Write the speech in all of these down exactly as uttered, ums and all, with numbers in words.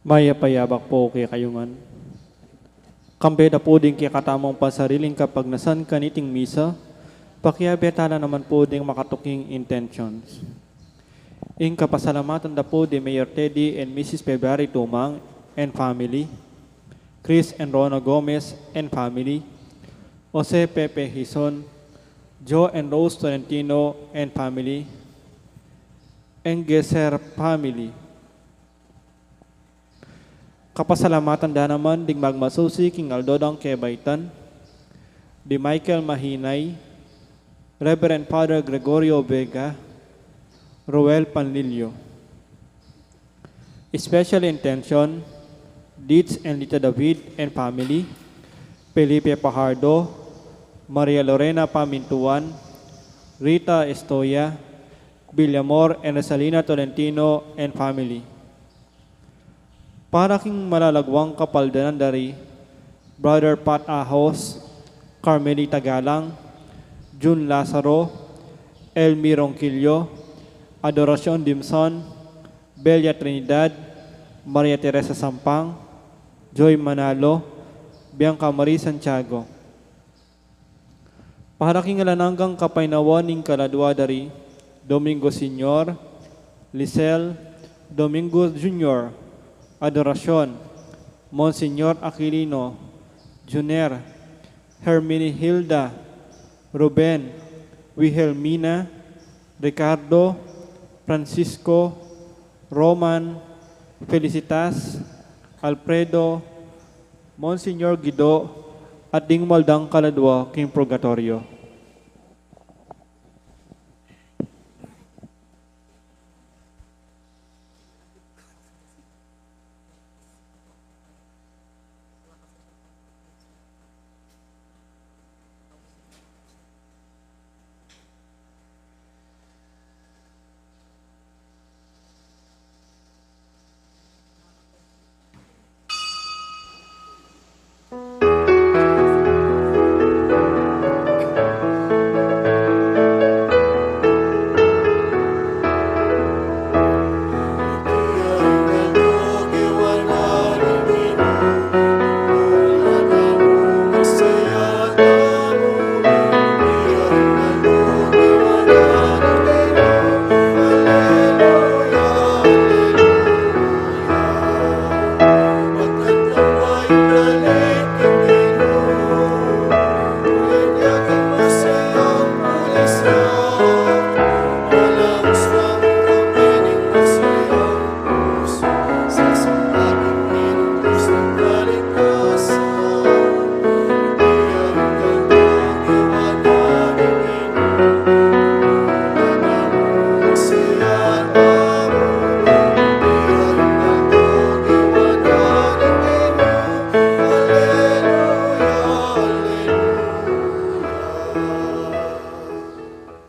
Mayap a abak pu kekayu ngan. Kambe da pu ding kekatamung pansariling kapagnasan kaniting misa, pakiabe tala naman pu ding makatuking intentions. Ing kapasalamatan da pu di Mayor Teddy and Missus February Tumang and family, Chris and Rona Gomez and family, Jose Pepe Hizon, Joe and Rose Tolentino and family, Engeser family. Kapasalamatan da naman ding magmasusi king aldo dang kebaitan, di Michael Mahinay, Reverend Father Gregorio Vega, Roel Panlilio. Special intention, Dids and Lita David and family, Felipe Fajardo, Maria Lorena Pamintuan, Rita Estoya, Villamor and Rosalina Tolentino and family. Para king malalagwang kapaldanan dari Brother Pat Ahos, Carmelita Galang, Jun Lazaro, Elmi Ronquillo, Adoracion Dimson, Belia Trinidad, Maria Teresa Sampang, Joy Manalo, Bianca Marie Santiago. Para king alang anggang kapaynawan ning kaladua dari Domingo Senior, Lisel, Domingo Junior, Adoracion, Monsignor Aquilino, Juner, Herminihilda, Ruben, Wilhelmina, Ricardo, Francisco, Roman, Felicitas, Alfredo, Monsignor Guido, at ding maldang kaladua king purgatoryo.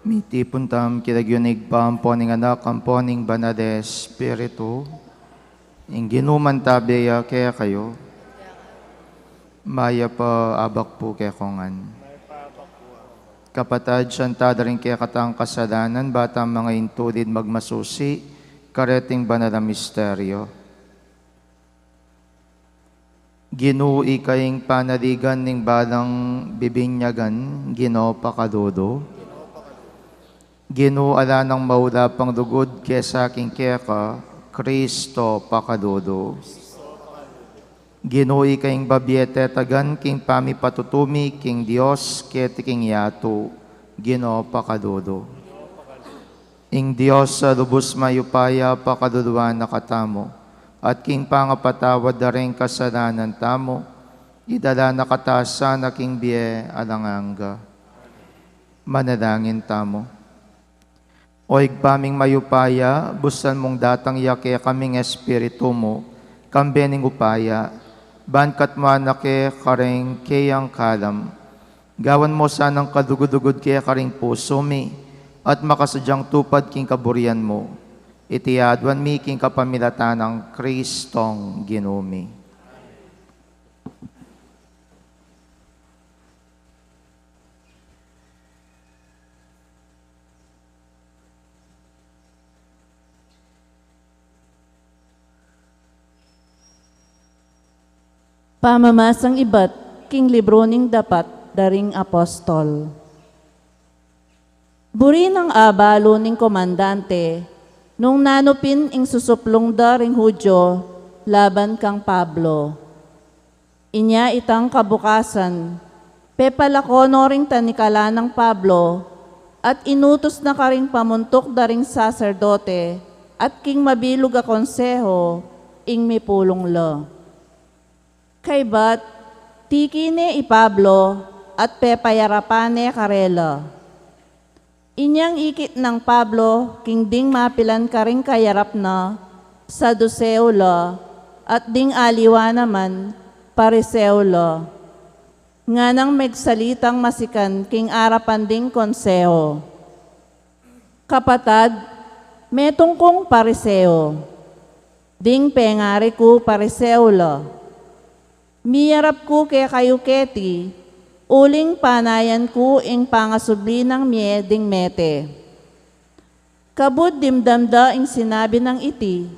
Mitipun tamu king lagyu ning Ibpa, ampo ning Anak, ampo ning Banal a Espiritu. Ing Ginu mantabe ya kekayu. Mayap a abak pu kekongan. Kapatad, sisian tala ring kekatang kasalanan, ba tang mangintulid magmasusi kareting banal a misteryo. Ginu, ika ing panaligan ning balang bibinyagan, Ginu, pakalulu. Ginu, ala nang maula pang lugud kesa king keka, Kristo, pakalulu. Ginu, ika ing babie tetagan king pamipatutu mi king Dios keti king yatu, Ginu, pakalulu. Ing Dios a lubus mayupaya pakaluluan na katamu, at king pangapatawad da ring kasalanan tamu, idala na katamu sana king bie alang angga. Manalangin tamu. O Ibpa ming mayupaya, busan mung datang ya kekami ing Espiritu mu, kambe ning upaya, ban katmuan na ke karing keyang kalam. Gawan mu sanang kalugud-lugud kekaring pusu mi, at makasadyang tupad king kaburian mu. Iti aduan mi king kapamilatan nang Kristong Ginu mi. Pamamasang ibat king libru ning dapat da ring apostol. Buri nang abalu ning komandante nung nanu pin ing susuplung da ring Judio laban kang Pablo. Inya itang kabukasan, pepalako no ring tanikalan nang Pablo, at inutus na karing pamuntuk da ring saserdote at king mabilug a konseho ing mipulung la. Kaybat, tiki ne i Pablo at pepayarapan ne karela. Inyang ikit nang Pablo king ding mapilan karing kayarap na, Saduseo la, at ding aliwa naman, Pariseo la. Nganang megsalitang masikan king arapan ding konseho. Kapatad, metung kung Pariseo. Ding pengari ku Pariseo la. Miyarap ku kekayu keti, uling panayan ku ing pangasubli nang mie ding mete. Kabud dimdam da ing sinabi nang iti,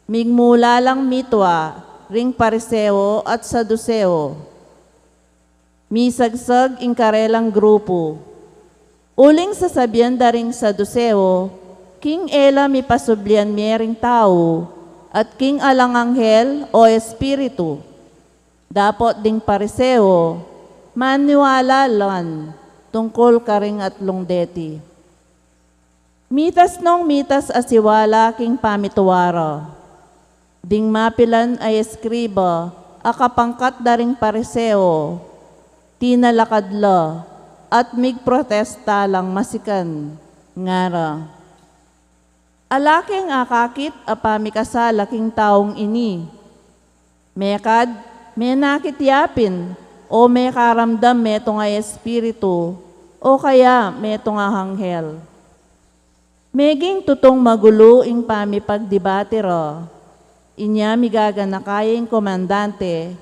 migmula lang mitua ring Pariseo at Saduseo. Misagsag ing karelang grupu. Uling sasabian da ring Saduseo, king e la mipasublian mie ring tau, at king alang anghel o espiritu. Dapot ding Pariseo, maniwala lan tungkul karing atlung deti. Mitas nong mitas a siwala king pamitua ra. Ding mapilan a eskriba a kapangkat da ring Pariseo, tinalakad la at migprotesta lang masikan, ngara, "Ala keng akakit a pamikasala king taung ini. Mekad, menakit ya pin, o mekaramdam metung a espiritu, o kaya metung a anghel." Meging tutung magulu ing pamipagdibati ra. Inya migaganaka ya ing komandante,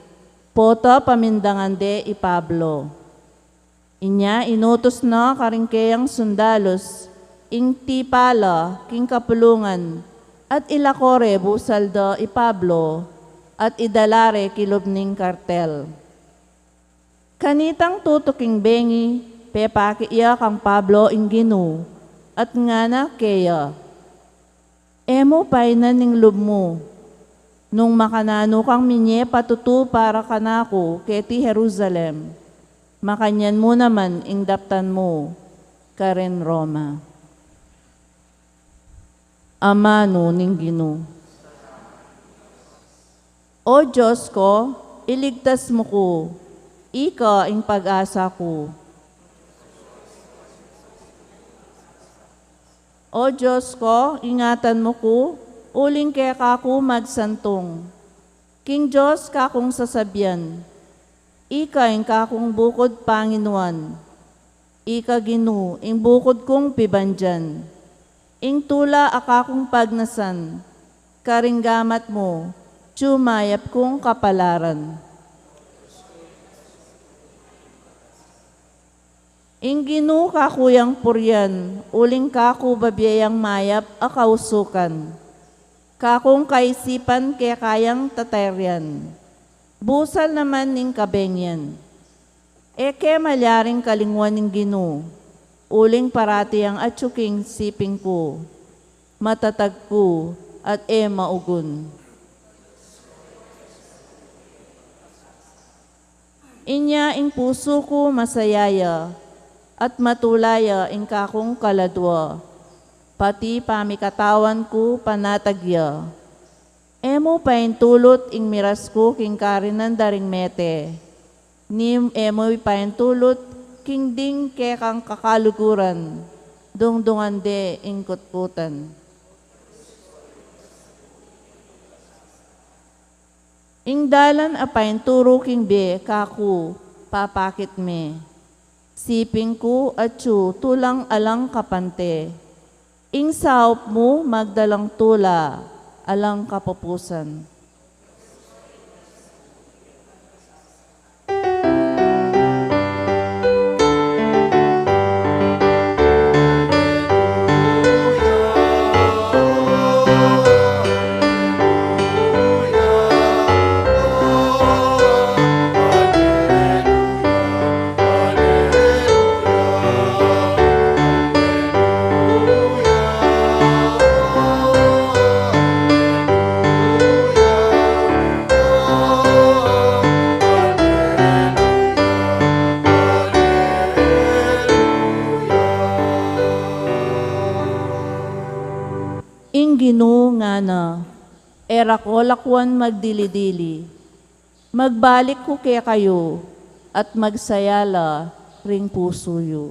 pota pamindangan de i Pablo. Inya inutus na karing keyang sundalus ing tipa la king kapulungan, at ilako re busal da i Pablo, at idala re kilub ning kartel. Kanitang tutuking bengi, pepakit ya kang Pablo ing Ginu, at ngana keya, "E mu painan ing lub mu. Nung makananu kang minye patutu para kanaku keti Jerusalem, makanyan mu naman ing daptan mu karin Roma." Amanu ning Ginu. O Dios ko, iligtas mu ku, ika ing pag-asa ku. O Dios ko, ingatan mu ku, uling keka ku magsantung. King Dios kakung sasabian, ika ing kakung bukud panginuan. Ika Ginu, ing bukud kung pibandian. Ing tula a kakung pagnasan, karing gamat mu, atyu mayap kung kapalaran. Ing Ginu kaku yang purian, uling kaku bibie yang mayap a kausukan. Kakung kaisipan keka yang tatayrian. Busal naman ning kabengian. E ke malyaring kalinguan ning Ginu, uling parati yang atyu king siping ku, matatag ku, at e maugun. Inya ing pusu ku masaya ya, at matula ya ing kakung kaladua, pati pamikatawan ku panatag ya. E mu paintulut ing miras ku king karinan da ring mete, ni e mu ipaintulut king ding kekang kakaluguran, dungdungan de ing kutkutan. Ing dalan a painturu king bie kaku papakit me. Siping ku atyu tulang alang kapante. Ing saup mu magdalang tula alang kapupusan. Ginu ngana, e ra ko lakwan magdili-dili, magbalik ku kekayu, at magsaya la ring pusu yu.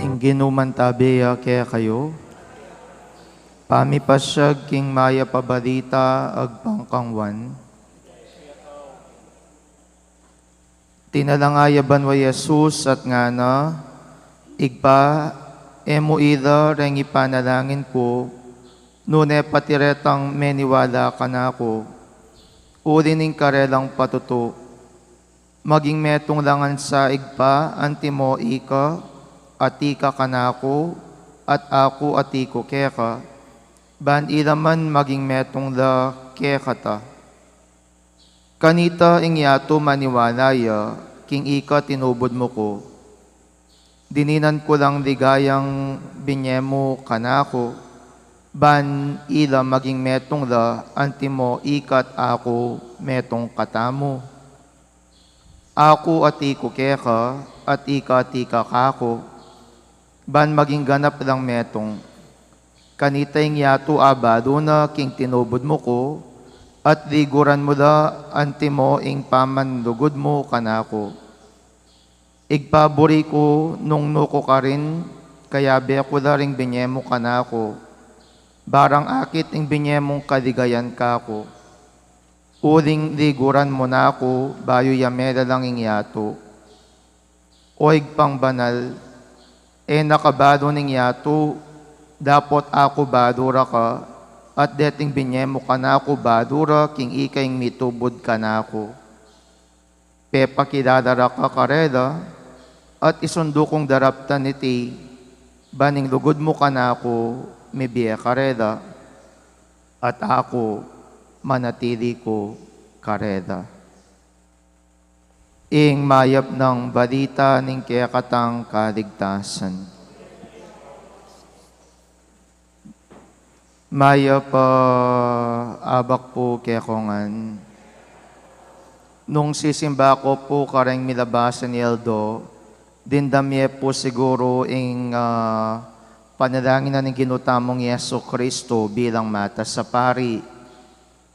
Ing Ginu mantabe ya kekayu. Pamipasyag king mayap a balita agpang kang Juan. Tinalangaya banwa i Jesus at ngana, Ibpa, e mu ira reng ipanalangin ku, nune pati retang meniwala kanaku, uli ning karelang patutu. Maging metung la ngan sa, Ibpa, antimo ika, at ika kanaku, at aku at iku keka, ban ila man maging metung la kekata. Kanita ing yatu maniwala ya king ika tinubud mu ku. Dininan ku lang ligayang binye mu kanaku, ban ila maging metung la antimo ika at aku metung katamu. Aku ati ku keka, at ika ati ka kaku, ban maging ganap lang metung. Kanita ing yatu abalu na king tinubud mu ku, at liguran mu la antimo ing pamanlugud mu kanaku. Ibpa, buri ku nung nu ku karin, kayabe ku la ring binye mu kanaku, barang akit ing binye mung kaligayan kaku. Uling liguran mu na ku, bayu ya melalang ing yatu. O Ibpang banal, e na kabalu ning yatu, dapot aku balu ra ka, at deting binye mu kanaku balu ra king ika ing mitubud kanaku. Pepakilala ra ka karela, at isundu kung daraptan iti, ban ing lugud mu kanaku mibie karela, at aku manatili ku karela. Ing mayap nang balita ning kekatang kaligtasan. Mayap a abak pu kekongan. Nung sisimba ko pu kareng milabasan i aldo, dimdam ye pu siguru ing, ah, panalangin na ning Ginu tamung Jesucristo bilang matas a pari.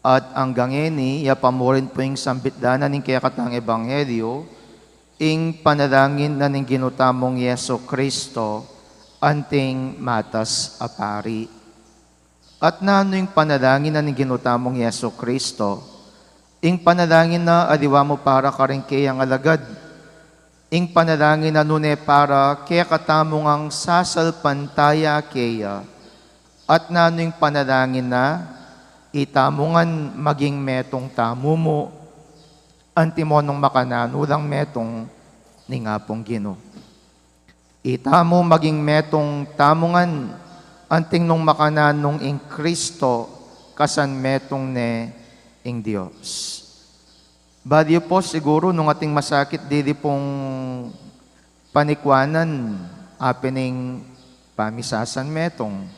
At anggang ngeni, ya pa mu rin pu ing sambit da na ning kekatang ebanghelyo, ing panalangin na ning Ginu tamung Jesucristo, anting matas a pari. At nanu ing panalangin na ning Ginu tamung Jesucristo? Ing panalangin na aliwa mu para karing keyang alagad. Ing panalangin na nune para kekatamu ngang sasalpantaya keya. At nanu ing panalangin na? Itamu ngan maging metung tamu mu, antimo nung makananu lang metung ning Apung Ginu. Itamu maging metung tamu ngan, anting nung makananu ing Kristo, kasan metung ne ing Dios. Balu yu pu siguru nung ating masakit dili pung panikwanan, apining pamisasan metung.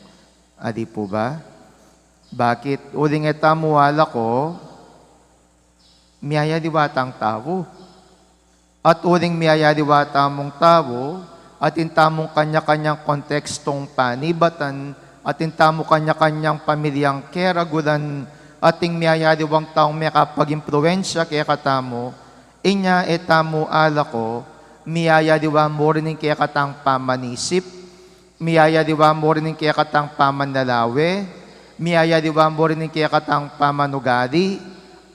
Ali pu ba? Bakit? Uling e tamu alako, miyayaliwa tang tau. At uling miyayaliwa tamung tau, atin tamung kanya-kanyang kontekstong panibatan, atin tamu kanya-kanyang pamilyang keragulan, ating miyayaliwang taung mekapag-impluensya kekatamu, inya e tamu alako, miyayaliwa mu rin ing kekatang pamanisip, miyayaliwa mu rin ing kekatang pamanlalawe, miyayaliwa mu rin ing kekatang pamanugali,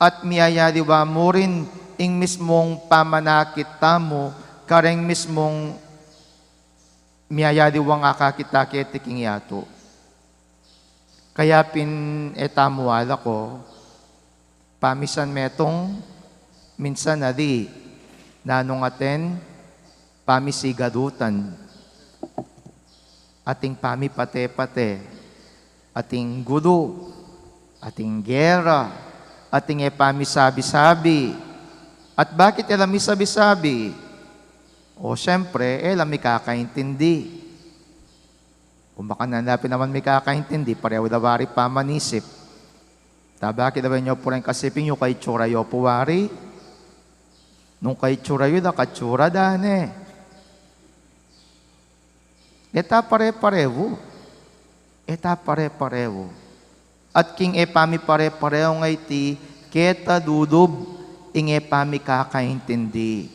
at miyayaliwa mu rin ing mismung pamanakit tamu kareng mismung miyayaliwang akakit ta keti king yatu. Kaya pin e tamu alako, pamisan metung, minsan ali. Nanung atin pamisigadutan, ating pamipate-pate, ating gudu, ating gera, ating e pamisabi-sabi. At bakit e la misabi-sabi? O, siyempre, e la mikakaintindi. Kung baka nanapin naman mikakaintindi, pareho da wari pamanisip. Ta bakit da ba nyo pu rin kasiping yu kaitsura yu pu wari? Nung kaitsura yu da, katsura da ne. E ta pare-parehu. E ta pare-parehu. At king e pamipare-parehu nga iti, keta dudub ing e pamikakaintindi.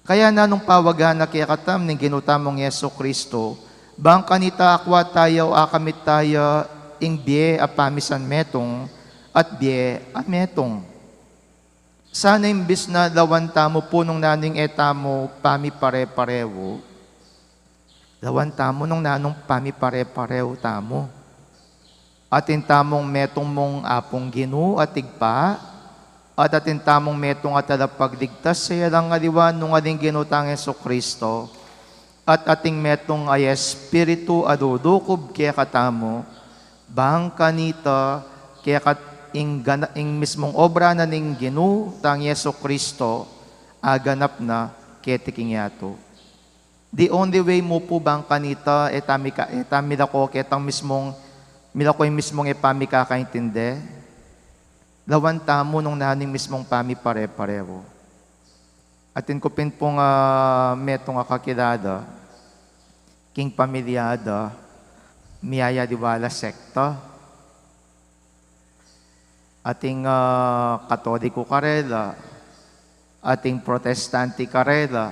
Kaya nanung pawagan na kekatamu ning Ginu tamung Jesu Kristo, bang kanita akwa taya o akamit taya ing bie a pamisan metung at bie a metung. Sana imbis na lawan tamu pu nung nanu ing e tamu pamipare-parehu, lawan tamu nung nanung pamipare-parehu tamu. Atin tamung metung mung Apung Ginu at Ibpa, at atin tamung metung a talapagligtas, e lang aliwa nung alang Ginu tang Jesu Kristo, at ating metung a Espiritu a dudukub kekatamu, bang kanita keka ing gana-, ing mismung obra na ning Ginu tang Jesu Kristo, aganap na keti king yatu. The only way mu pu bang kanita, e ta mika-, e ta milako ketang mismung, milako ing mismung e pamikakaintindi, lawan tamu nung nanu ing mismung pamipare-parehu. Atin ku pin pung, ah, metung a kakilala, king pamilya da, miyayaliwa la sekta. Ating, ah, Katoliko karela, ating Protestante karela,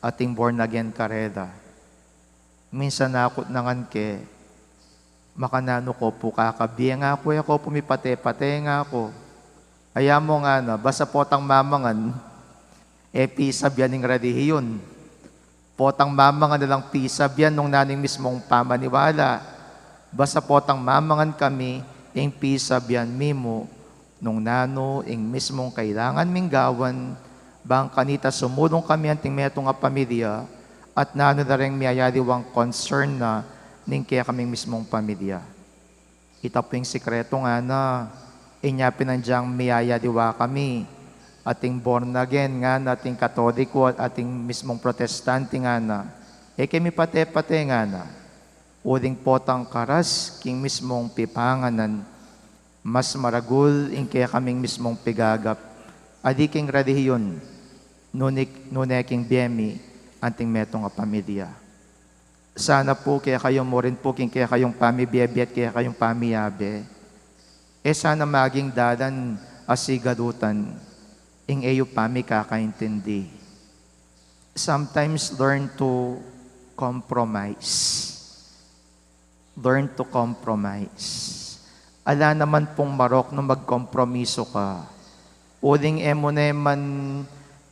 ating born again karela. Minsan aku ngan ke, makananu ku pu kakabie nga ku, e ku pu mipate-pate nga ku. Aya mu ngana, basta potang mamangan, e pisabian ing relihiyon. Potang mamangan na lang pisabian nung nanu ing mismung pamaniwala. Basta potang mamangan kami, ing pisabian mi mu nung nanu ing mismung kailangan ming gawan, bang kanita sumulung kami anting metung a pamilya, at nanu la reng miyayaliwang concern na ning kekaming mismung pamilya. Ita pu ing sikretu ngana, inya pin agyang miyayaliwa kami, ating born again ngana, ating Katoliko, at ating mismung Protestante ngana, e ke mipate-pate ngana, uling potang karas king mismung pipanganan, mas maragul ing kekaming mismung pigagap, ali king relihiyon, nune, nune king bie mi anting metung a pamilya. Sana pu kekayu mu rin pu king kekayung pamibie-bie at kekayung pamiyabe, e sana maging dalan a sigadutan ing e yu pamikakaintindi. Sometimes learn to compromise. Learn to compromise. Ala naman pung marok nung magkompromiso ka. Uling e mu naman,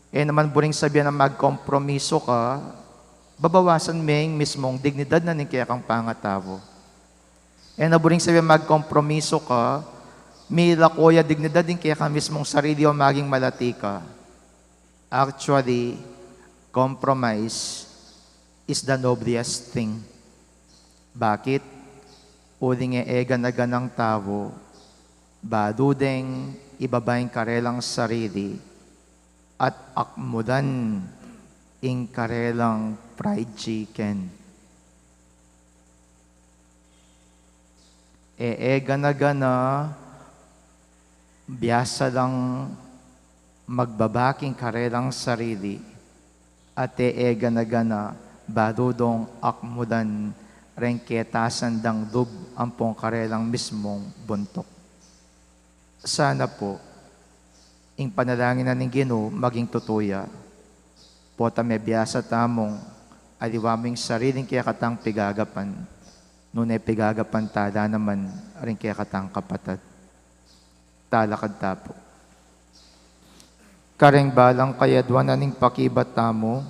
e naman buring sabian a magkompromiso ka, babawasan me ing mismung dignidad na ning kekang pangatau. E na buring sabian magkompromiso ka, milako ya dignidad ning kekang mismung sarili o maging malati ka. Actually, compromise is the noblest thing. Bakit? Uling e gana-ganang tau, balu deng ibaba ing karelang sarili at akmudan ing karelang fried chicken. E, e gana-gana, biasa lang magbaba king karelang sarili, at e, e gana-gana, balu dong akmudan reng ketasan dang lub ampong karelang mismung buntuk. Sana pu, ing panalangin na ning Ginu maging tutu ya. Pota mebiasa tamung aliwa mu ing sariling kekatang pigagapan, nune pigagapan ta la naman ring kekatang kapatad. Talakad ta pu. Kareng balang kayaduan na ning pakibat tamu,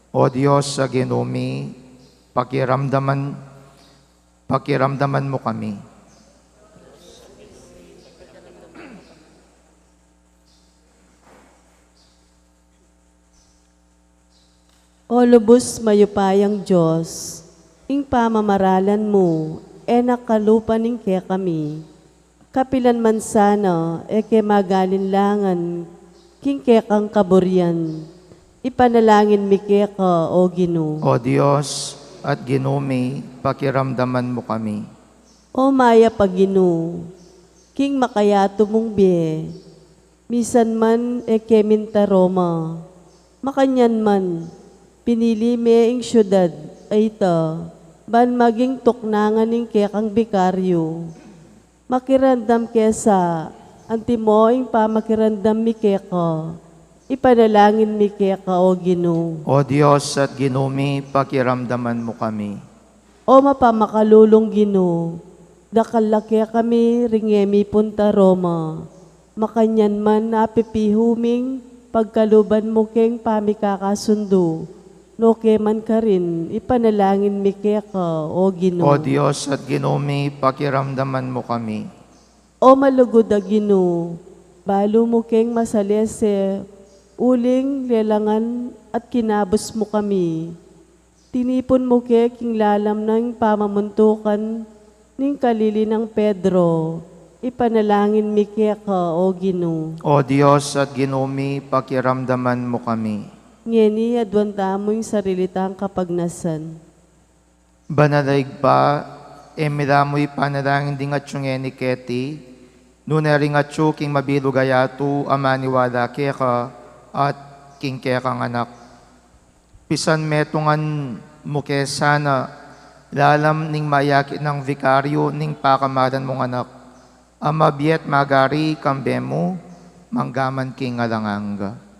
O Dios a Ginu mi, pakiramdaman, pakiramdaman mu kami. O lubus mayupayang Dios, ing pamamaralan mu e na kalupa ning kekami. Kapilan man sana e ke magalinlangan king kekang kaburian, ipanalangin mi keka, O Ginu. O Dios at Ginu mi, pakiramdaman mu kami. O mayap a Ginu, king makayatu mung bie, misan man e ke minta Roma, makanyan man, pinili me ing siudad a ita ban maging tuknangan ning kekang bikaryu. Makiramdam ke sa, antimo ing pamakiramdam mi keka, ipanalangin mi keka, O Ginu. O Dios at Ginu mi, pakiramdaman mu kami. O mapamakalulung Ginu, dakal la kekami ring e mipunta Roma, makanyan man apipihu ming pagkaluban mu keng pamikakasundu, no ke man karin, ipanalangin mi keka, O Ginu. O Dios at Ginu mi, pakiramdaman mu kami. O malugud a Ginu, balu mu keng masalese, uling lelangan at kinabus mu kami. Tinipun mu ke king lalam ning pamamuntukan ning kalili nang Pedro, ipanalangin mi keka, O Ginu. O Dios at Ginu mi, pakiramdaman mu kami. Ngeni aduan tamu ing sarili tang kapagnasan. Banal a Ibpa, e mi la mu ipanalangin ding atsu ngeni keti, nune ring atsu king mabilug a yatu a maniwala keka at king kekang anak. Pisanmetungan mu ke sana lalam ning mayakit nang vikaryu ning pakamalan mung anak, a mabie at magari kambe mu, mangga man king alang angga.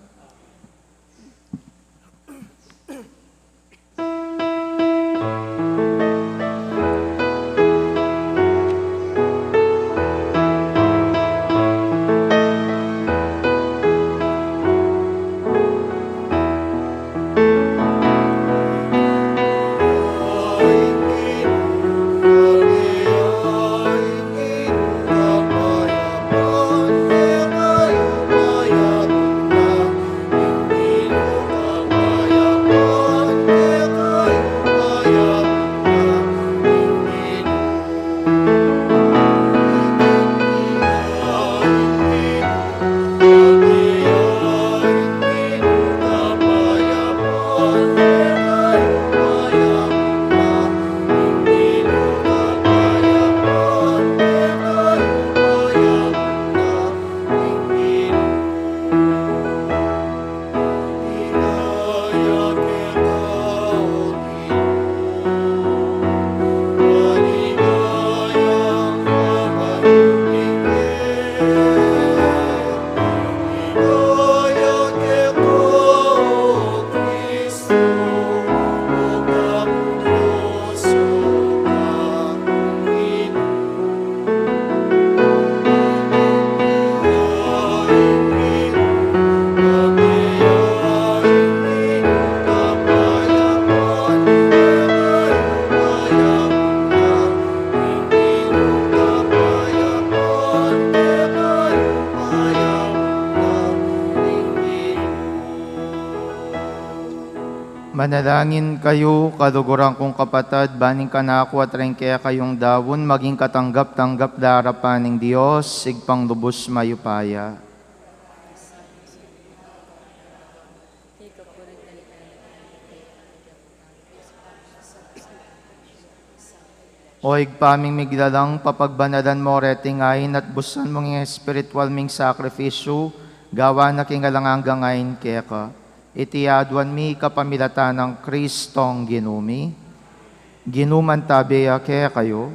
Manalangin kayu, kaluguran kung kapatad, ban ing kanaku at ring kekayung daun maging katanggap-tanggap la arapan ning Dios, Ibpang lubus mayupaya. O Ibpa ming miglalang, papagbanalan mu reting ain at busan mu ing espiritual ming sakrifisyu, gawan na king alang anggang ain keka. Iti aduan mi kapamilatan nang Kristong Ginu mi. Ginu, mantabe ya kekayu.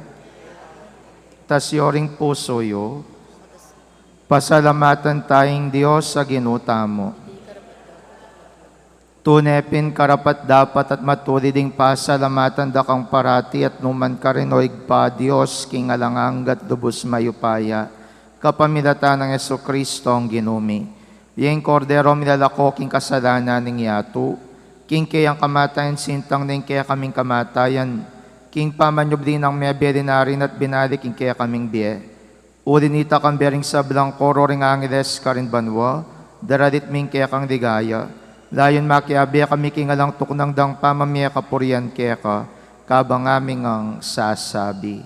Itas yu ring pusu yu. Pasalamatan taya ing Dios a Ginu tamu. Tune pin karapat-dapat at matulid ing pasalamatan da kang parati at nu man karin, o Ibpa, Dios king alang angga at lubus mayupaya, kapamilatan nang Jesukristong Ginu mi. Iya ing Kordero milalako king kasalanan ning yatu. King keyang kamatayan sintang ne ing kekaming kamatayan, king pamanyubli nang mebie linarin at binalik ing kekaming bie. Uli nita, kambe ring sablang koro ring angeles karin banua, daralit mi ing kekang ligaya. Layun makiabe kami king alang tuknang dang pamamie kapurian keka, kabang ngaming sasabi.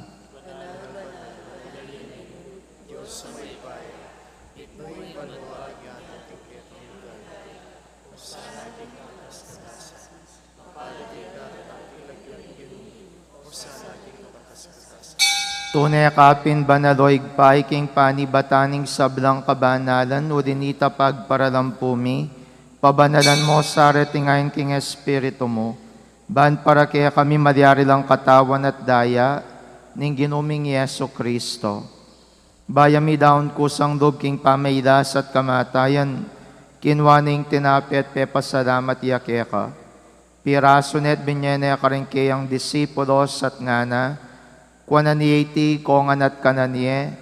Tune ka pin banal, o Ibpa, king panibatan ning sablang kabanalan, uli nita pagparalampu mi, pabanalan mu sa reting ain king Espiritu mu, ban para kekami malyari lang katawan at daya ning Ginu ming Jesu Cristo. Bayu mi daun kusang lub king pamailas at kamatayan, kinua ne ing tinape at pepasalamat ya keka. Pirasu ne at binye ne karing keyang disipulos at ngana, kuanan ye iti kongan at kanan ye,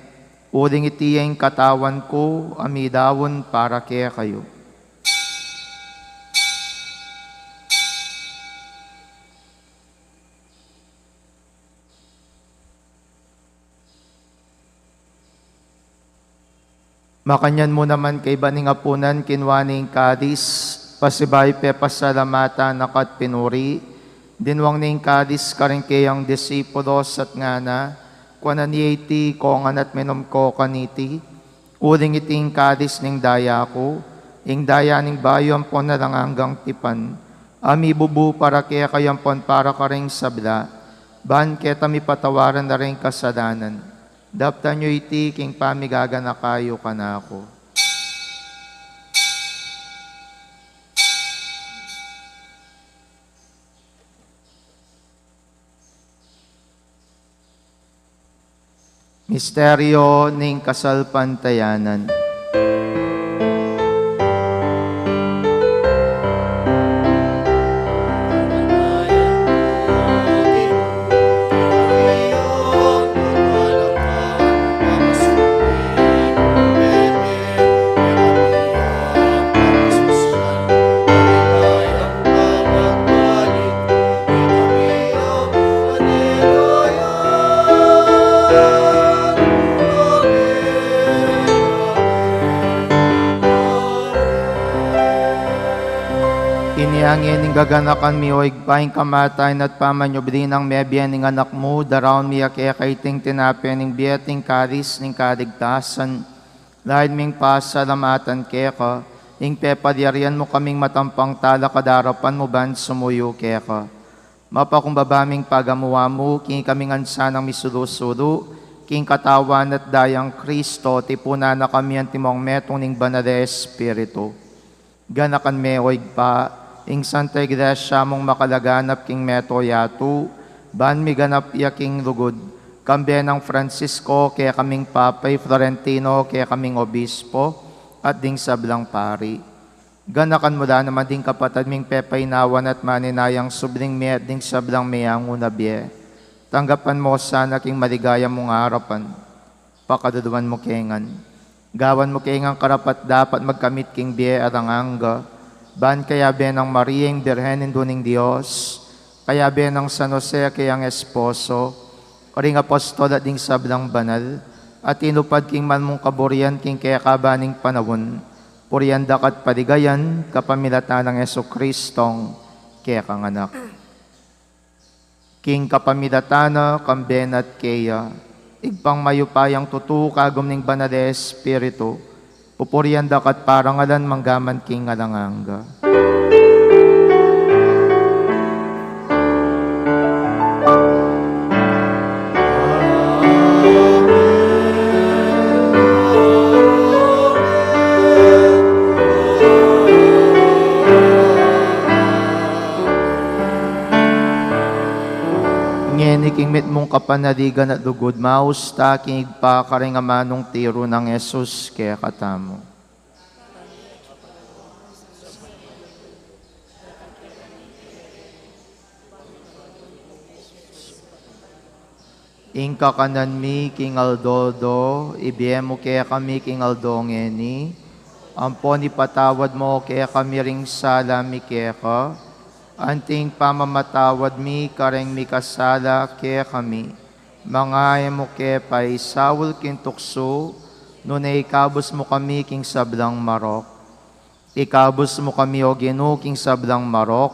uling iti ya ing katawan ku a midaun para kekayu. Makanyan mu naman kaibat ning apunan, kinua ne ing kalis, pasibayu pepasalamatan na ka at pinuri, dinwang ne ing kalis karing keyang disipulos at ngana, kuanan ye iti kongan at minum ko kaniti, uling iti ing kalis ning daya ku, ing daya ning bayu ampon alang anggang tipan, a mibubu para kekayu ampon para karing sabla, ban keta mipatawaran la ring kasalanan. Daptan yu iti king pamigaganaka yu kanaku. Misteryo ning kasalpantayanan. Inya ngening gaganakan mi, o Ibpa, ing kamatayan at pamanyubli nang mebie ning Anak mu, daraun mi keka iting tinape ning bie at ing kalis ning kaligtasan. Lalu ming pasalamatan keka, ing pepalyarian mu kaming matampang talakad king arapan mu ban sumuyu keka. Mapakumbaba ming pagamu-amu king ikami ngan sanang misulu-sulu king katawan at dayang Kristo, tipunan na kami antimong metung ning Banal a Espiritu. Ganakan me, o Ibpa, ing Santa Iglesia mung makalaganap king meto yatu, ban miganap ya king lugud, kambe nang Francisco, kekaming Papa, i Florentino, kekaming Obispo, at ding sablang pari. Ganakan mu la naman ding kapatad ming pepainawan at maninayang subling mie at ding sablang meangu na bie. Tanggapan mu sana king maligaya mung arapan. Pakaluluan mu ke ngan. Gawan mu ke ngan karapat-dapat magkamit king bie alang angga, ban kayabe nang Maria ing Birhen Indu ning Dios, kayabe nang San Jose a keyang esposo, ring apostol at ding sablang banal, a tinupad king mal mung kaburian king kekaban ning panaun, purian da ka at paligayan kapamilatan nang Jesucristong kekang Anak. King kapamilatan na, kambe na at keya, Ibpang mayupayang tutu, kagum ning Banal a Espiritu, pupurian da ka at parangalan manggaman king alang angga. Ngeni king mitmung kapanaligan at lugud, maus ta king Ibpa karing amanung tiru nang Jesus kekatamu. Ing kakanan mi king aldo-aldo, ibie mu kekami king aldo ngeni, ampon ipatawad mu kekami ring sala mi keka, anti ing pamamatawad mi kareng mikasala kekami. Manga e mu ke paisaul king tuksu, nune ikabus mu kami king sablang marok. Ikabus mu kami, O Ginu, king sablang marok,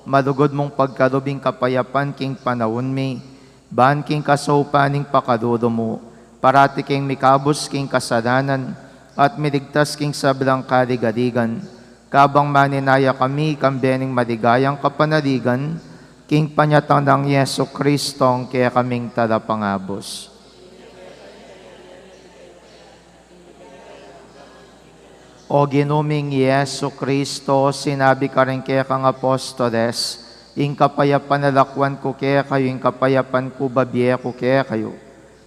malugud mung pagkalub ing kapayapan king panaun mi, ban king kasaupan ning pakalulu mu, parati keng mikabus king kasalanan, at miligtas king sablang kaligaligan, kabang maninaya kami kambe ning maligayang kapanaligan, king panyatang nang Jesu Kristong kekaming Talapangabus. O Ginu ming Jesu Kristo, sinabi ka ring kekang apostoles, "Ing kapayapan lakwan ku kekayu, ing kapayapan ku babie ku kekayu."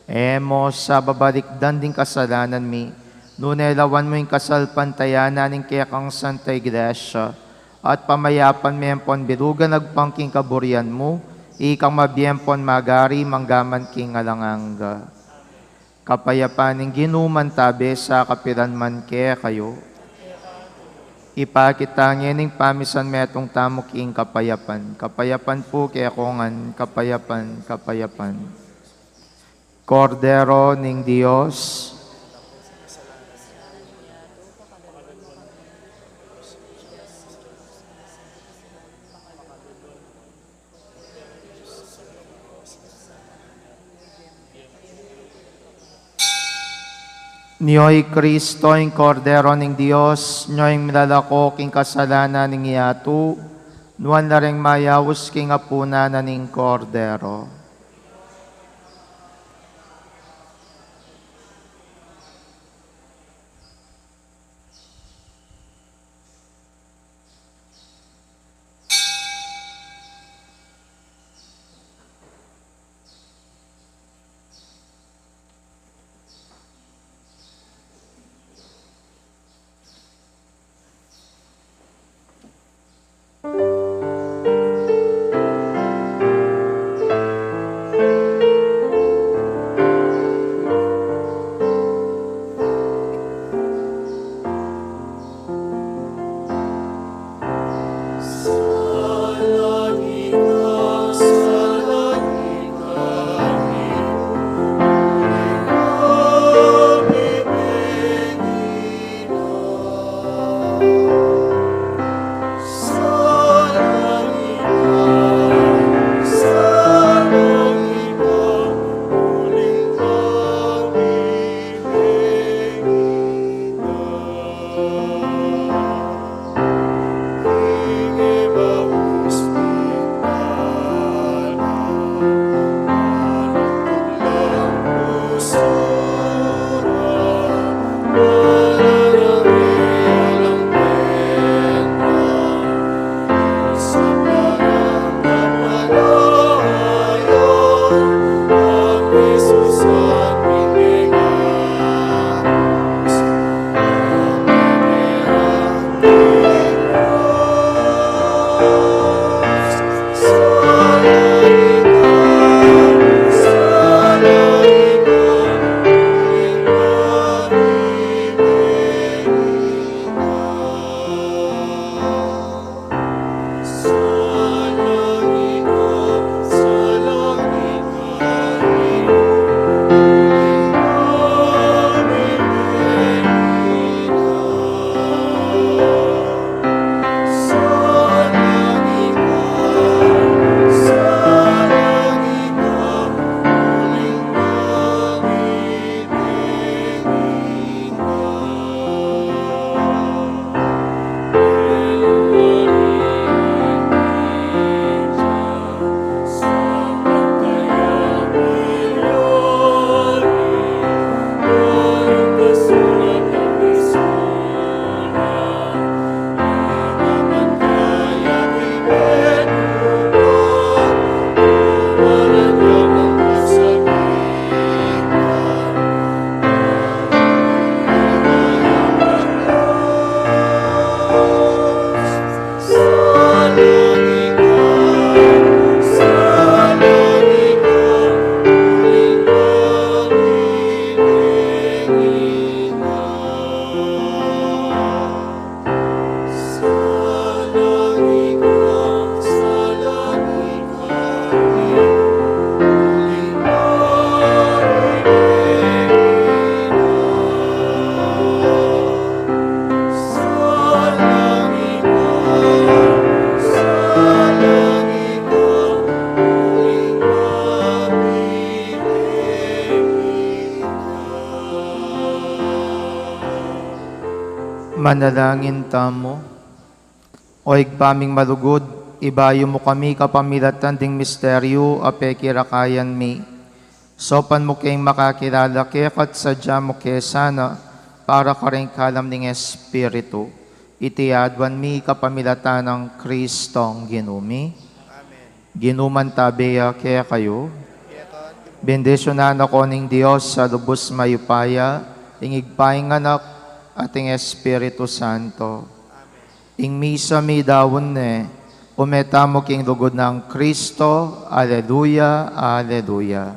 E mu sa babalikdan ding kasalanan mi, nune lawan mu ing kasalpantayanan ning kekang Santa Iglesia, at pamayapan me ampon bilugan agpang king kaburian mu, ikang mabie ampon magari manggaman king alang angga. Kapayapan ning Ginu mantabe sa kapilan man kekayu. Ipakit tang ing pamisan metung tamu king kapayapan. Kapayapan pu kekongan, kapayapan, kapayapan. Kordero ning Dios. Nyo i Kristo, ing Kordero ning Dios, nyo ing milalako king kasalanan ning yatu, nuan la ring mayaus king apunan na ning Kordero. Panalangin tamu. O Ibpa ming malugud, ibayu mu kami kapamilatan ding misteryu a pekirakayan mi. Saupan mu keng makakilala keka at sadya mu ke sana para kareng kalam ning Espiritu. Iti aduan mi kapamilatan nang Kristong Ginu mi. Amen. Ginu mantabe ya kekayu. Bendisyunan na ko ning Dios a lubus mayupaya, ing Ibpa, ing Anak, at ing Espiritu Santo. Ing misa midaun ne, ume tamu king lugud nang Kristo. Aleluya, aleluya.